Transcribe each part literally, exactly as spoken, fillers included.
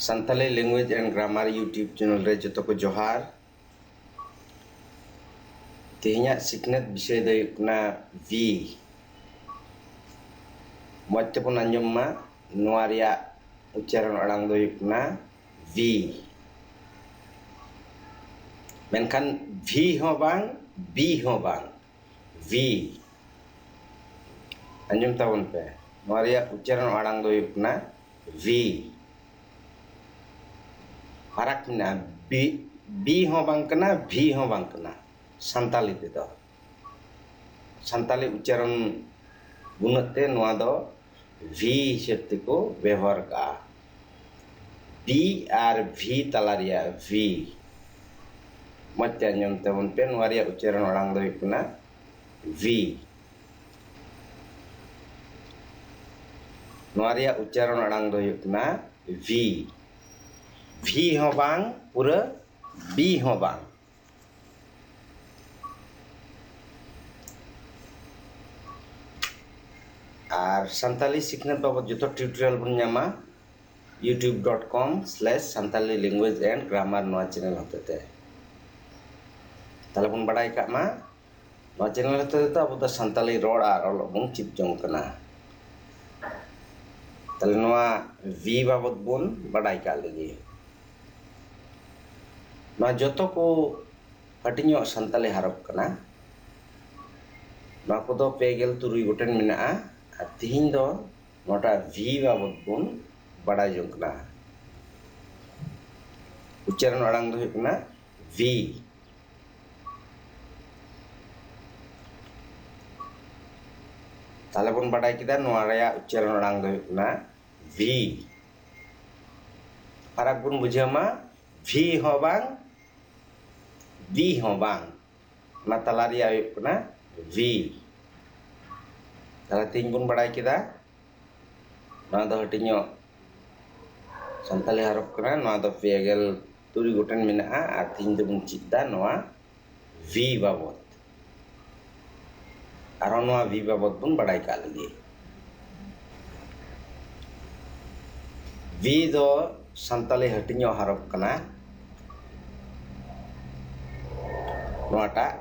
Santali Language and Grammar YouTube channel ᱨᱮ ᱡᱚᱛᱚ ᱠᱚ ᱡᱚᱦᱟᱨ᱾ ᱛᱮᱦᱮᱧᱟᱜ ᱥᱤᱠᱷᱱᱟᱹᱛ ᱵᱤᱥᱚᱭ ᱫᱚ ᱦᱩᱭᱩᱜ ᱠᱟᱱᱟ V᱾ ᱢᱚᱡᱽ ᱛᱮᱵᱚᱱ ᱟᱸᱡᱚᱢ ᱢᱟ᱾ ᱱᱚᱣᱟ ᱨᱮᱭᱟᱜ ᱩᱪᱪᱟᱨᱚᱱ ᱟᱲᱟᱝ ᱫᱚ ᱦᱩᱭᱩᱜ ᱠᱟᱱᱟ V᱾ ᱢᱮᱱᱠᱷᱟᱱ V ᱦᱚᱸ ᱵᱟᱝ, B ᱦᱚᱸ ᱵᱟᱝ, V᱾ ᱟᱸᱡᱚᱢ ᱛᱟᱵᱚᱱ ᱯᱮ, ᱱᱚᱣᱟ ᱨᱮᱭᱟᱜ ᱩᱪᱪᱟᱨᱚᱱ ᱟᱲᱟᱝ ᱫᱚ ᱦᱩᱭᱩᱜ ᱠᱟᱱᱟ V᱾ ᱯᱷᱟᱨᱟᱠ ᱢᱮᱱᱟᱜᱼᱟ᱾ B, B ᱦᱚᱸ ᱵᱟᱝ ᱠᱟᱱᱟ, V ᱦᱚᱸ ᱵᱟᱝ ᱠᱟᱱᱟ᱾ ᱥᱟᱱᱛᱟᱞᱤ ᱛᱮᱫᱚ, ᱥᱟᱱᱛᱟᱞᱤ ᱩᱪᱪᱟᱨᱚᱱ ᱵᱩᱱᱟᱹᱜ ᱛᱮ ᱱᱚᱣᱟ ᱫᱚ V ᱦᱤᱥᱟᱹᱵ ᱛᱮᱠᱚ ᱵᱮᱵᱚᱦᱟᱨ ᱠᱟᱜᱼᱟ᱾ B ᱟᱨ V ᱛᱟᱞᱟ ᱨᱮᱭᱟᱜ V᱾ ᱢᱚᱡᱽ ᱛᱮ ᱟᱸᱡᱚᱢ ᱛᱟᱵᱚᱱ ᱯᱮ, ᱱᱚᱣᱟ ᱨᱮᱭᱟᱜ ᱩᱪᱪᱟᱨᱚᱱ ᱟᱲᱟᱝ ᱫᱚ ᱦᱩᱭᱩᱜ ᱠᱟᱱᱟ V᱾ ᱱᱚᱣᱟ ᱨᱮᱭᱟᱜ ᱩᱪᱪᱟᱨᱚᱱ ᱟᱲᱟᱝ ᱫᱚ ᱦᱩᱭᱩᱜ ᱠᱟᱱᱟ V᱾ V ᱦᱚᱸ ᱵᱟᱝ ᱯᱩᱨᱟᱹ, B ᱦᱚᱸ ᱵᱟᱝ᱾ ᱟᱨ ᱥᱟᱱᱛᱟᱞᱤ ᱥᱤᱠᱷᱱᱟᱹᱛ ᱵᱟᱵᱚᱫ ᱡᱚᱛᱚ tutorial ᱵᱚᱱ ᱧᱟᱢᱟ youtube dot com slash santali language and grammar ᱱᱚᱣᱟ channel ᱦᱚᱛᱮᱛᱮ᱾ ᱛᱟᱦᱞᱮ ᱵᱚᱱ ᱵᱟᱲᱟᱭ ᱠᱟᱜ ᱢᱟ, ᱱᱚᱣᱟ channel ᱦᱚᱛᱮᱛᱮ ᱟᱵᱚ ᱫᱚ ᱥᱟᱱᱛᱟᱞᱤ ᱨᱚᱲ ᱟᱨ ᱚᱞᱚᱜ ᱵᱚᱱ ᱪᱮᱫ ᱡᱚᱝ ᱠᱟᱱᱟ᱾ ᱛᱟᱦᱞᱮ ᱱᱚᱣᱟ V ᱵᱟᱵᱚᱫ ᱵᱚᱱ ᱵᱟᱰᱟᱭ ᱠᱟᱜ ᱞᱮᱜᱮ᱾ ᱱᱚᱣᱟ ᱡᱚᱛᱚ ᱠᱚ ᱦᱟᱹᱴᱤᱧᱚᱜ ᱥᱟᱱᱛᱟᱞᱤ ᱦᱟᱨᱚᱯ ᱠᱟᱱᱟ᱾ ᱱᱚᱣᱟ ᱠᱚᱫᱚ ᱯᱮ ᱜᱮᱞ ᱛᱩᱨᱩᱭ ᱜᱚᱴᱮᱱ ᱢᱮᱱᱟᱜᱼᱟ᱾ ᱟᱨ ᱛᱤᱦᱤᱧ ᱫᱚ ᱱᱚᱣᱟᱴᱟᱜ V ᱵᱟᱵᱚᱫ ᱵᱚᱱ ᱵᱟᱰᱟᱭ ᱡᱚᱝ ᱠᱟᱱᱟ᱾ ᱩᱪᱪᱟᱨᱚᱱ ᱟᱲᱟᱝ ᱫᱚ ᱦᱩᱭᱩᱜ ᱠᱟᱱᱟ V᱾ ᱛᱟᱦᱞᱮ ᱵᱚᱱ ᱵᱟᱰᱟᱭ ᱠᱮᱫᱟ ᱱᱚᱣᱟ ᱨᱮᱭᱟᱜ ᱩᱪᱪᱟᱨᱚᱱ ᱟᱲᱟᱝ ᱫᱚ ᱦᱩᱭᱩᱜ ᱠᱟᱱᱟ V᱾ ᱯᱷᱟᱨᱟᱠ ᱵᱚᱱ ᱵᱩᱡᱷᱟᱹᱣ ᱢᱟ, V ᱦᱚᱸ ᱵᱟᱝ, B ᱦᱚᱸ ᱵᱟᱝ, ᱚᱱᱟ ᱛᱟᱞᱟ ᱨᱮᱭᱟᱜ ᱦᱩᱭᱩᱜ ᱠᱟᱱᱟ V᱾ ᱛᱟᱦᱞᱮ ᱛᱮᱦᱮᱧ ᱵᱚᱱ ᱵᱟᱲᱟᱭ ᱠᱮᱫᱟ ᱱᱚᱣᱟ ᱫᱚ ᱦᱟᱹᱴᱤᱧᱚᱜ ᱥᱟᱱᱛᱟᱞᱤ ᱦᱟᱨᱚᱯ ᱠᱟᱱᱟ᱾ ᱱᱚᱣᱟ ᱫᱚ ᱯᱮ ᱜᱮᱞ ᱛᱩᱨᱩᱭ ᱜᱚᱴᱮᱱ ᱢᱮᱱᱟᱜᱼᱟ᱾ ᱟᱨ ᱛᱮᱦᱮᱧ ᱫᱚᱵᱚᱱ ᱪᱮᱫ ᱫᱟ ᱱᱚᱣᱟ V ᱵᱟᱵᱚᱫ᱾ ᱟᱨᱦᱚᱸ ᱱᱚᱣᱟ V ᱵᱟᱵᱚᱫ ᱵᱚᱱ ᱵᱟᱲᱟᱭ ᱠᱟᱜ ᱞᱮᱜᱮ᱾ ᱵᱷᱤ ᱫᱚ ᱥᱟᱱᱛᱟᱞᱤ ᱦᱟᱹᱴᱤᱧᱚᱜ ᱦᱟᱨᱚᱯ ᱠᱟᱱᱟ᱾ ᱱᱚᱣᱟᱴᱟᱜ,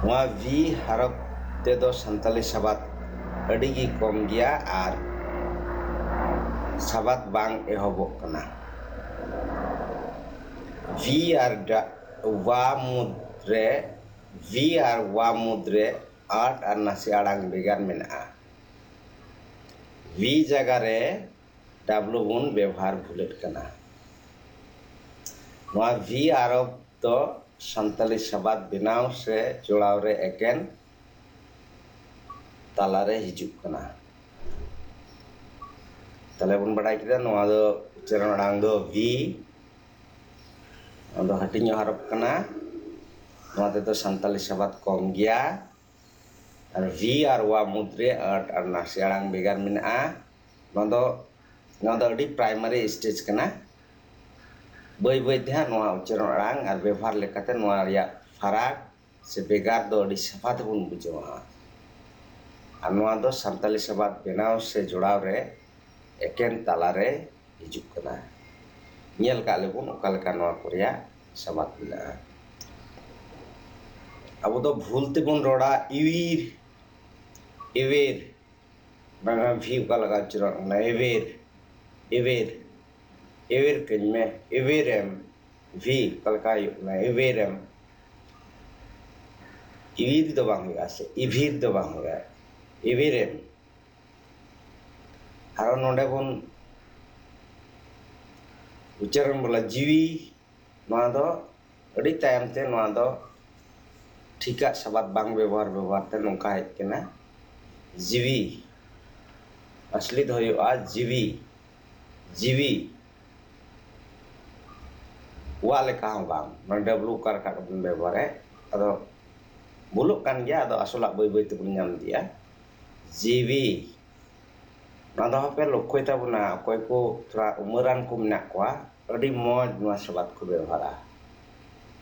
ᱱᱚᱣᱟ ᱵᱷᱤ ᱦᱟᱨᱚᱯ ᱛᱮᱫᱚ ᱥᱟᱱᱛᱟᱞᱤ ᱥᱟᱵᱟᱫ ᱟᱹᱰᱤ ᱜᱮ ᱠᱚᱢ ᱜᱮᱭᱟ ᱟᱨ ᱥᱟᱵᱟᱫ ᱵᱟᱝ ᱮᱦᱚᱵᱚᱜ ᱠᱟᱱᱟ᱾ ᱵᱷᱤ ᱟᱨ ᱰᱟ-, ᱣᱟ ᱢᱩᱫᱽᱨᱮ, ᱵᱷᱤ ᱟᱨ ᱣᱟ ᱢᱩᱫᱽᱨᱮ ᱟᱴ ᱟᱨ ᱱᱟᱥᱮ ᱟᱲᱟᱝ ᱵᱷᱮᱜᱟᱨ ᱢᱮᱱᱟᱜᱼᱟ᱾ ᱵᱷᱤ ᱡᱟᱭᱜᱟ ᱨᱮ ᱰᱟᱵᱞᱩ ᱵᱚᱱ ᱵᱮᱵᱚᱦᱟᱨ ᱵᱷᱩᱞᱮᱫ ᱠᱟᱱᱟ᱾ ᱱᱚᱣᱟ ᱵᱷᱤ ᱟᱨᱚᱵ ᱫᱚ ᱥᱟᱱᱛᱟᱞᱤ ᱥᱟᱵᱟᱫ ᱵᱮᱱᱟᱣ ᱥᱮ ᱡᱚᱲᱟᱣ ᱨᱮ ᱮᱠᱮᱱ ᱛᱟᱞᱟᱨᱮ ᱦᱤᱡᱩᱜ ᱠᱟᱱᱟ᱾ ᱛᱟᱦᱞᱮ ᱵᱚᱱ ᱵᱟᱲᱟᱭ ᱠᱮᱫᱟ ᱱᱚᱣᱟ ᱫᱚ ᱩᱪᱪᱟᱨᱚᱱ ᱟᱲᱟᱝ ᱫᱚ ᱵᱷᱤ, ᱱᱚᱣᱟ ᱫᱚ ᱦᱟᱹᱴᱤᱧᱚᱜ ᱦᱟᱨᱚᱯ ᱠᱟᱱᱟ᱾ ᱱᱚᱣᱟ ᱛᱮᱫᱚ ᱥᱟᱱᱛᱟᱞᱤ ᱥᱟᱵᱟᱫ ᱠᱚᱢ ᱜᱮᱭᱟ᱾ ᱟᱨ ᱵᱷᱤ ᱟᱨ ᱣᱟ ᱢᱩᱫᱽᱨᱮ ᱟᱹᱰ ᱟᱨ ᱱᱟᱥᱮ ᱟᱲᱟᱝ ᱵᱷᱮᱜᱟᱨ ᱢᱮᱱᱟᱜᱼᱟ᱾ ᱱᱚᱣᱟ ᱫᱚ, ᱱᱚᱣᱟ ᱫᱚ ᱟᱹᱰᱤ ᱯᱨᱟᱭᱢᱟᱨᱤ ᱥᱴᱮᱡᱽ ᱠᱟᱱᱟ᱾ ᱵᱟᱹᱭ ᱵᱟᱹᱭ ᱛᱮ ᱦᱟᱸᱜ ᱱᱚᱣᱟ ᱩᱪᱪᱟᱨᱚᱱ ᱟᱲᱟᱝ ᱟᱨ ᱵᱮᱵᱷᱟᱨ ᱞᱮᱠᱟᱛᱮ ᱱᱚᱣᱟ ᱨᱮᱭᱟᱜ ᱯᱷᱟᱨᱟᱠ ᱥᱮ ᱵᱷᱮᱜᱟᱨ ᱫᱚ ᱟᱹᱰᱤ ᱥᱟᱯᱷᱟ ᱛᱮᱵᱚᱱ ᱵᱩᱡᱷᱟᱹᱣᱟ᱾ ᱟᱨ ᱱᱚᱣᱟ ᱫᱚ ᱥᱟᱱᱛᱟᱞᱤ ᱥᱟᱵᱟᱫ ᱵᱮᱱᱟᱣ ᱥᱮ ᱡᱚᱲᱟᱣ ᱨᱮ ᱮᱠᱮᱱ ᱛᱟᱞᱟᱨᱮ ᱦᱤᱡᱩᱜ ᱠᱟᱱᱟ᱾ ᱧᱮᱞ ᱠᱟᱜ ᱞᱮᱵᱚᱱ ᱚᱠᱟ ᱞᱮᱠᱟ ᱱᱚᱣᱟ ᱠᱚ ᱨᱮᱭᱟᱜ ᱥᱟᱵᱟᱫ ᱢᱮᱱᱟᱜᱼᱟ᱾ ᱟᱵᱚ ᱫᱚ ᱵᱷᱩᱞ ᱛᱮᱵᱚᱱ ᱨᱚᱲᱟ ᱤᱣᱤᱨ, ᱮᱣᱮᱨ᱾ ᱵᱟᱝᱟ, ᱵᱷᱤ ᱚᱠᱟ ᱞᱮᱠᱟ ᱩᱪᱪᱟᱨᱚᱱ ᱠᱟᱱᱟ? ᱮᱣᱮᱨ, ᱮᱣᱮᱨ, ᱮᱣᱮᱨ ᱠᱟᱹᱧ ᱢᱮ, ᱮᱣᱮᱨᱮᱢ᱾ ᱵᱷᱤ ᱚᱠᱟ ᱞᱮᱠᱟ ᱦᱩᱭᱩᱜ ᱠᱟᱱᱟ? ᱮᱣᱮᱨᱮᱢ᱾ ᱤᱣᱤᱨ ᱫᱚ ᱵᱟᱝ ᱦᱩᱭᱩᱜᱼᱟ ᱥᱮ, ᱤᱵᱷᱤᱨ ᱫᱚ ᱵᱟᱝ ᱦᱩᱭᱩᱜᱼᱟ, ᱮᱣᱮᱨᱮᱢ᱾ ᱟᱨᱚ ᱱᱚᱰᱮ ᱵᱚᱱ ᱩᱪᱪᱟᱨᱚᱱ ᱵᱚᱞᱟ ᱡᱤᱣᱤ, ᱱᱚᱣᱟ ᱫᱚ ᱟᱹᱰᱤ ᱛᱟᱭᱚᱢ ᱛᱮ ᱱᱚᱣᱟ ᱫᱚ ᱴᱷᱤᱠᱟᱜ ᱥᱟᱵᱟᱫ ᱵᱟᱝ ᱵᱮᱵᱚᱦᱟᱨ ᱵᱮᱵᱚᱦᱟᱨ ᱛᱮ ᱱᱚᱝᱠᱟ ᱦᱮᱡ ᱠᱟᱱᱟ, ᱡᱤᱣᱤ᱾ ᱟᱥᱞᱤ ᱫᱚ ᱦᱩᱭᱩᱜᱼᱟ ᱡᱤᱣᱤ, ᱡᱤᱣᱤ᱾ ᱣᱟ ᱞᱮᱠᱟ ᱦᱚᱸ ᱵᱟᱝ, ᱱᱚᱣᱟ ᱰᱟᱵᱞᱩ ᱚᱠᱟ ᱞᱮᱠᱟ ᱵᱚᱱ ᱵᱮᱵᱚᱦᱟᱨᱮᱫ, ᱟᱫᱚ ᱵᱷᱩᱞᱚᱜ ᱠᱟᱱ ᱜᱮᱭᱟ, ᱟᱫᱚ ᱟᱥᱚᱞᱟᱜ ᱵᱟᱹᱭ ᱵᱟᱹᱭ ᱛᱮᱵᱚᱱ ᱧᱟᱢ ᱤᱫᱤᱭᱟ᱾ ᱡᱤᱣᱤ, ᱱᱚᱣᱟ ᱫᱚ ᱦᱟᱯᱮ ᱞᱚᱠᱠᱷᱚᱭ ᱛᱟᱵᱚᱱᱟ, ᱚᱠᱚᱭ ᱠᱚ ᱛᱷᱚᱲᱟ ᱩᱢᱟᱹᱨᱟᱱ ᱠᱚ ᱢᱮᱱᱟᱜ ᱠᱚᱣᱟ, ᱟᱹᱰᱤ ᱢᱚᱡᱽ ᱱᱚᱣᱟ ᱥᱟᱵᱟᱫ ᱠᱚ ᱵᱮᱵᱚᱦᱟᱨᱟ᱾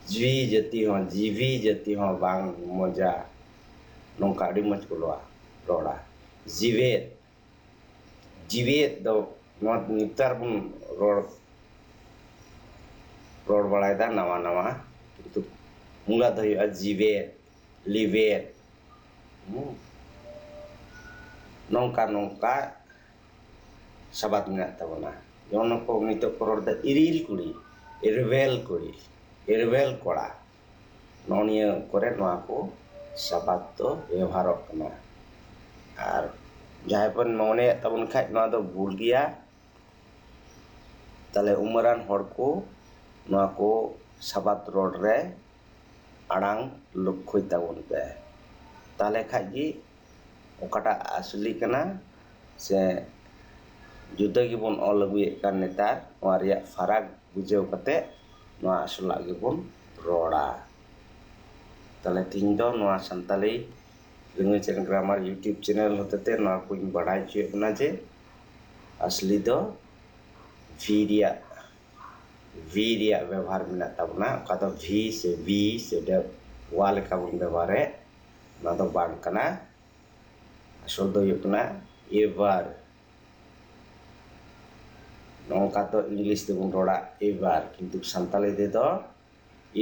ᱡᱤᱣᱤ ᱡᱟᱹᱛᱤ ᱦᱚᱸ, ᱡᱤᱣᱤ ᱡᱟᱹᱛᱤ ᱦᱚᱸ ᱵᱟᱝ ᱢᱚᱡᱟ, ᱱᱚᱝᱠᱟ ᱟᱹᱰᱤ ᱢᱚᱡᱽ ᱠᱚ ᱨᱚᱲᱟ, ᱨᱚᱲᱟ᱾ ᱡᱤᱣᱮᱫ, ᱡᱤᱣᱮᱫ ᱫᱚ ᱱᱚᱣᱟ ᱱᱮᱛᱟᱨ ᱵᱚᱱ ᱨᱚᱲ ᱨᱚᱲ ᱵᱟᱲᱟᱭᱮᱫᱟ ᱱᱟᱣᱟ ᱱᱟᱣᱟ, ᱠᱤᱱᱛᱩ ᱢᱩᱞᱟ ᱫᱚ ᱦᱩᱭᱩᱜᱼᱟ ᱡᱤᱣᱮᱫ, ᱞᱤᱣᱮᱫ᱾ ᱦᱩᱸ᱾ ᱱᱚᱝᱠᱟ ᱱᱚᱝᱠᱟ ᱥᱟᱵᱟᱫ ᱢᱮᱱᱟᱜ ᱛᱟᱵᱚᱱᱟ᱾ ᱡᱮᱢᱚᱱ ᱠᱚ ᱱᱤᱛᱚᱜ ᱠᱚ ᱨᱚᱲ ᱮᱫᱟ ᱤᱨᱤᱞ ᱠᱩᱲᱤ, ᱤᱨᱵᱮᱞ ᱠᱩᱲᱤ, ᱤᱨᱵᱮᱞ ᱠᱚᱲᱟ᱾ ᱱᱚᱜᱼᱚ ᱱᱤᱭᱟᱹ ᱠᱚᱨᱮ ᱱᱚᱣᱟ ᱠᱚ ᱥᱟᱵᱟᱫ ᱫᱚ ᱵᱮᱣᱦᱟᱨᱚᱜ ᱠᱟᱱᱟ᱾ ᱟᱨ ᱡᱟᱦᱟᱸᱭ ᱵᱚᱱ ᱢᱚᱱᱮᱭᱮᱫ ᱛᱟᱵᱚᱱ ᱠᱷᱟᱡ ᱱᱚᱣᱟ ᱫᱚ ᱵᱷᱩᱞ ᱜᱮᱭᱟ, ᱛᱟᱦᱞᱮ ᱩᱢᱮᱨᱟᱱ ᱦᱚᱲ ᱠᱚ ᱱᱚᱣᱟ ᱠᱚ ᱥᱟᱵᱟᱫ ᱨᱚᱲ ᱨᱮ ᱟᱲᱟᱝ ᱞᱚᱠᱠᱷᱚᱭ ᱛᱟᱵᱚᱱ ᱯᱮ᱾ ᱛᱟᱦᱞᱮ ᱠᱷᱟᱡ ᱜᱮ ᱚᱠᱟᱴᱟᱜ ᱟᱥᱞᱤ ᱠᱟᱱᱟ ᱥᱮ ᱡᱩᱫᱟᱹ ᱜᱮᱵᱚᱱ ᱚᱞ ᱟᱹᱜᱩᱭᱮᱫ ᱠᱟᱱ ᱱᱮᱛᱟᱨ, ᱱᱚᱣᱟ ᱨᱮᱭᱟᱜ ᱯᱷᱟᱨᱟᱠ ᱵᱩᱡᱷᱟᱹᱣ ᱠᱟᱛᱮ ᱱᱚᱣᱟ ᱟᱥᱚᱞᱟᱜ ᱜᱮᱵᱚᱱ ᱨᱚᱲᱟ᱾ ᱛᱟᱦᱞᱮ ᱛᱤᱦᱤᱧ ᱫᱚ ᱱᱚᱣᱟ Santali Language and Grammar YouTube channel ᱦᱚᱛᱮᱛᱮ ᱱᱚᱣᱟ ᱠᱚᱧ ᱵᱟᱲᱟᱭ ᱦᱚᱪᱚᱭᱮᱫ ᱵᱚᱱᱟ ᱡᱮ ᱟᱥᱞᱤ ᱫᱚ ᱵᱷᱤ ᱨᱮᱭᱟᱜ ᱵᱷᱤ ᱨᱮᱭᱟᱜ ᱵᱮᱵᱚᱦᱟᱨ ᱢᱮᱱᱟᱜ ᱛᱟᱵᱚᱱᱟ, ᱚᱠᱟ ᱫᱚ ᱵᱷᱤ ᱥᱮ ᱵᱷᱤ ᱥᱮ ᱰᱮ-, ᱣᱟ ᱞᱮᱠᱟ ᱵᱚᱱ ᱵᱮᱵᱚᱦᱟᱨᱮᱫ, ᱚᱱᱟ ᱫᱚ ᱵᱟᱝ ᱠᱟᱱᱟ᱾ ᱟᱥᱚᱞ ᱫᱚ ᱦᱩᱭᱩᱜ ᱠᱟᱱᱟ ᱮᱵᱟᱨ᱾ ᱱᱚᱝᱠᱟ ᱫᱚ ᱤᱝᱞᱤᱥ ᱛᱮᱵᱚᱱ ᱨᱚᱲᱟ ᱮᱵᱟᱨ, ᱠᱤᱱᱛᱩ ᱥᱟᱱᱛᱟᱲᱤ ᱛᱮᱫᱚ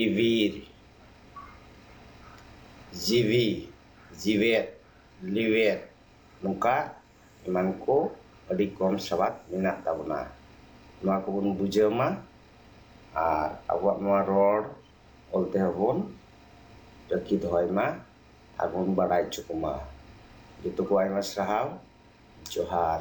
ᱤᱵᱤᱨ, ᱡᱤᱣᱤ, ᱡᱤᱣᱮᱫ, ᱞᱤᱣᱮᱫ, ᱱᱚᱝᱠᱟ ᱮᱢᱟᱱ ᱠᱚ ᱟᱹᱰᱤ ᱠᱚᱢ ᱥᱟᱵᱟᱫ ᱢᱮᱱᱟᱜ ᱛᱟᱵᱚᱱᱟ᱾ ᱱᱚᱣᱟ ᱠᱚᱵᱚᱱ ᱵᱩᱡᱷᱟᱹᱣ ᱢᱟ ᱟᱨ ᱟᱵᱚᱣᱟᱜ ᱱᱚᱣᱟ ᱨᱚᱲ ᱚᱞ ᱛᱮᱦᱚᱸ ᱵᱚᱱ ᱨᱟᱹᱠᱷᱤ ᱫᱚᱦᱚᱭ ᱢᱟ ᱟᱨ ᱵᱚᱱ ᱵᱟᱰᱟᱭ ᱦᱚᱪᱚ ᱠᱚᱢᱟ᱾ ᱡᱚᱛᱚ ᱠᱚ ᱟᱭᱢᱟ ᱥᱟᱨᱦᱟᱣ᱾ ᱡᱚᱦᱟᱨ᱾